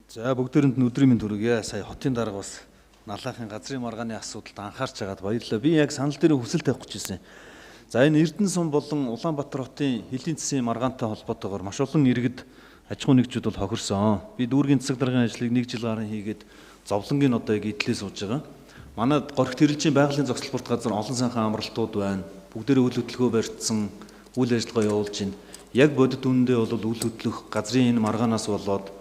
За бүгдээрэнд нь өдрийн мэнд хүргье. Сая хотын дарга бас Налаахын газрын маргааны асуудалд анхаарч байгаад баярлалаа. Би яг санал дээр хүсэл тавих гэж ирсэн. За энэ Эрдэнэ сум болон Улаанбаатар хотын хөлийн засгийн маргаантай холбоотойгоор маш олон иргэд аж ахуйн нэгжүүд бол хохирсон. Би дүүргийн засаг даргын ажлыг нэг жил гарan хийгээд зовлонгийн одоо яг идлээ сууж байгаа. Манай Горхи Тэрэлжийн байгалийн зогсолборт газар олон сайхан амралтууд байна. Бүгдээрээ үйл хөдлөхөө барьцсан, үйл ажиллагаа явуулж байна. Яг бодит үнэндээ бол үйл хөдлөх газрын энэ маргаанаас болоод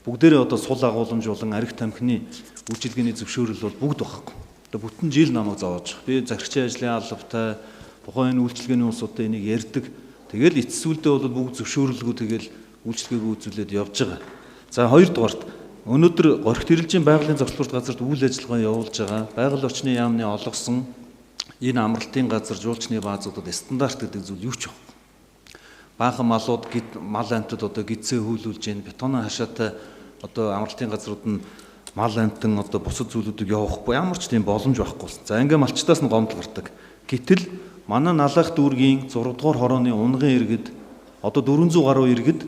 бүгдээрээ одоо сул агуулмж болон арх тамхины үйлчилгээний зөвшөөрөл бол бүгд байхгүй. Одоо бүтэн жил намайг зовоож. Би захирчийн ажлын албатай тухайн энэ үйлчилгээний улсуудтай энийг ярьдаг. Тэгэл эцэс сүлдээ бол бүгд зөвшөөрөлгүй тэгэл үйлчилгээг үзүүлээд явж байгаа. За хоёрдугаарт өнөөдөр Горхи Тэрэлжийн байгалийн зогсолборт газарт үйл ажиллагаа явуулж байгаа. Байгаль орчны яамны олгосон энэ амралтын газар жуулчны баазуудад стандарт гэдэг зүйл юу ч байхгүй. Баахан малууд мал амьтад одоо гидсээ хүүлүүлж байна. Бетоны хашаатай одоо амралтын газрууд нь мал амьтан одоо бусад зүйлүүдийг явахгүй ямар ч тийм боломж байхгүй болсон. За ингээ малчтаас нь гомдол гардаг. Гэтэл манай Налаах дүүргийн 6 дугаар хорооны унгын иргэд одоо 400 гаруй иргэд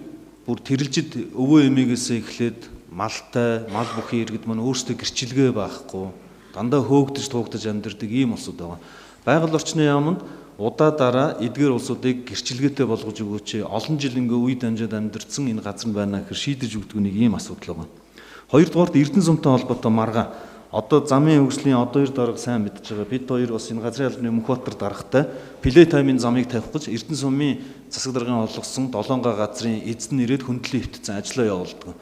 бүр тэрэлжид өвөө эмээгээс эхлээд малтай, мал бүхий иргэд маань өөрсдөө гэрчилгээ байхгүй, дандаа хөөгдөж туугдаж амьдардаг ийм улсууд байгаа. Байгаль орчны яамд удаа дараа эдгээр улсуудыг гэрчилгээтэй болгож өгөөч. Олон жил ингээ үе дамжаад амьдарсан энэ газар нь байна гэхэр шийдэж өгдөг нэг ийм асуудал байгаа. Хоёрдугаарт Эрдэнэ сумтай холбоотой маргаан. Одоо замын хөгжлийн одоо хоёр дарга сайн мэдж байгаа. Бид хоёр бас энэ газрын албаны Мөнхбаатар даргатай Play Time-ын замыг тавих гэж Эрдэнэ сумын засаг даргын олгосон Долоонгой газрын эзэн ирээд хөндлөн хэвтсэн ажиллаа явуулдаг.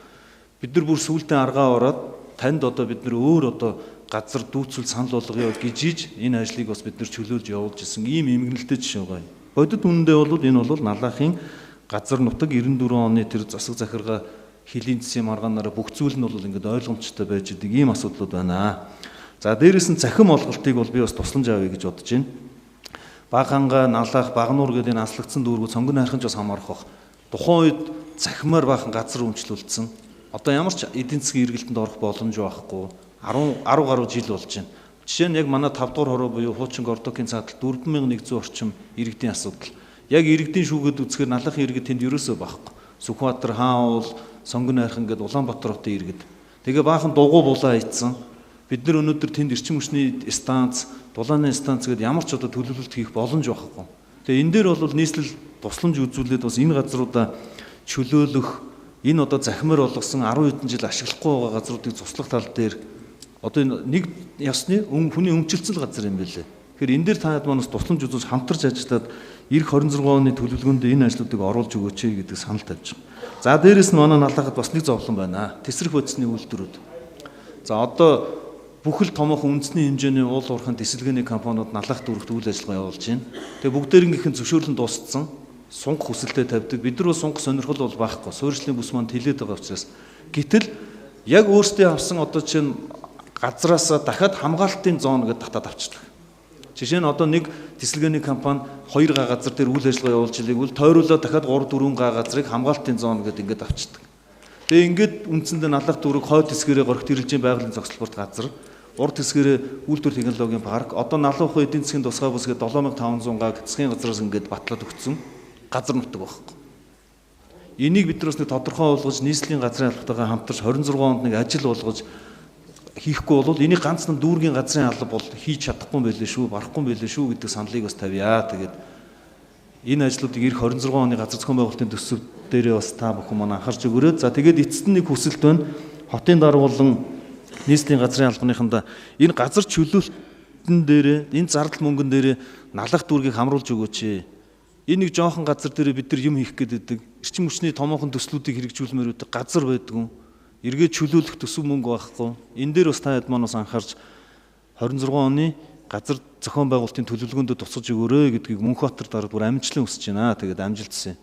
Бид нар бүр сүүлдээ аргаа ороод танд одоо бид нар өөр одоо газар дүүцэл санал болгоё гэж иж энэ ажлыг бас бид нар чөлөөлж явуулж исэн ийм эмгэнэлтэй жишээ байгаа. Бодит үнэндээ бол энэ бол Налаахын газар нутаг 94 оны тэр засаг захиргаа хөлийн засгийн маргаанаараа бүх зүйл нь бол ингээд ойлгомжтой байж идэг ийм асуудлууд байна. За дээрэс нь цахим олголтыг бол би бас тусламж авъя гэж бодож байна. Багханга, Налаах, Багнуур гэдэг энэ аслагдсан дүүргүүд сонгон хайрхан ч бас хамаарах бах. Тухайн үед цахимаар баахан газар өмчлүүлсэн. Одоо ямар ч эдийн засгийн эргэлтэнд орох боломж байхгүй. 10 гаруй жил болж байна. Жишээ нь яг манай 5 дугаар хороо буюу хуучин Гордокийн цаадал 4100 орчим иргэдийн асуудал. Яг иргэдийн шүүгээд үзэхээр Налаахын иргэд тэнд ерөөсөө байхгүй. Сүхбаатар, Хаан уул, Сонгон хайрхан гэдэг Улаанбаатар хотын иргэд. Тэгээ баахан дугуй булаа ийцэн. Бид нар өнөөдөр тэнд эрчим хүчний станц, дулааны станц гэдээ ямар ч одоо төлөвлөлт хийх боломж байхгүй. Тэгээ энэ дээр бол нийслэл тусламж үзүүлээд бас энэ газруудаа чөлөөлөх, энэ одоо захимаар болгосон 10 хэдэн жил ашиглахгүй байгаа газруудыг цуслах тал дээр одоо энэ нэг ясны хүний өмчлөцөл газар юм байлээ. Тэгэхээр энэ дээр та манаас тусламж үзүүлж хамтарч ажиллаад эх 26 оны төлөвлөгөөнд энэ ажлуудыг оруулж өгөөч гэдэг санал тавьж байгаа. За дээрэс нь манай Налаахад бас нэг зовлон байна. Тэсрэх бодисны үйлдвэрүүд. За одоо бүхэл томоохон үндэсний хэмжээний уул уурхайн тэсэлгээний компаниуд Налаах дүүрэгт үйл ажиллагаа явуулж байна. Тэгээ бүгдээрийнх нь зөвшөөрлөн дууссан. Сунгах хүсэлтэд тавьдаг. Бид нар сунгах сонирхол бол байхгүй. Суурьшлийн бүс маань тэлээд байгаа учраас. Гэтэл яг өөрсдийн авсан одоо чинь газраасаа дахиад хамгаалтын зон гэдээ татаад авчдаг. Жишээ нь одоо нэг тэсэлгээний компани 2 га газар дээр үйл ажиллагаа явуулж илээг бол тойруулаад дахиад 3 4 га газрыг хамгаалтын зон гэдээ ингээд авчдаг. Тэгээ ингээд үндсэндээ Налаах дүүрэг хойд хэсгэрээ Горхи Тэрэлжийн байгалийн зогсолборт газар, урд хэсгэрээ үйлдвэр технологийн парк, одоо Налуухын эдийн засгийн тусгай бүс гээд 7500 га засгийн газраас ингээд батлаад өгсөн газар нутаг байхгүй. Энийг бид нар бас нэг тодорхой болгож нийслэлийн газрын албатайгаа хамтарч 26 онд нэг ажил болгож хийхгүй бол энийг ганц нь дүүргийн газрын алба бол хийж чадахгүй юм байлээ шүү, барахгүй юм байлээ шүү гэдэг саналыг бас тавья. Тэгээд энэ ажлуудыг эх 26 оны газар зохион байгуулалтын төсөв дээрээ бас та бүхэн маань анхаарч өгөөрэй. За тэгээд эцэст нь нэг хүсэлт байна. Хотын дарга болон нийслэлийн газрын албаныхандаа энэ газар чөлөөлтөн дээрээ энэ зардал мөнгөн дээрээ Налаах дүүргийг хамруулж өгөөч. Энэ нэг жоохон газар дээрээ бид нар юм хийх гээд байдаг. Эрчим хүчний томоохон төслүүдийг хэрэгжүүлмээр байдаг газар байдгүй. Эргээд чөлөөлөх төсөв мөнгө байхгүй. Энэ дээр бас та хэд маань бас анхаарч 26 оны газар зохион байгуулалтын төлөвлөгөөнд туцаж өгөөрэй гэдгийг Мөнхбаатар дарга бүр амжилтлан хүсэж байна. Тэгээд амжилтсан.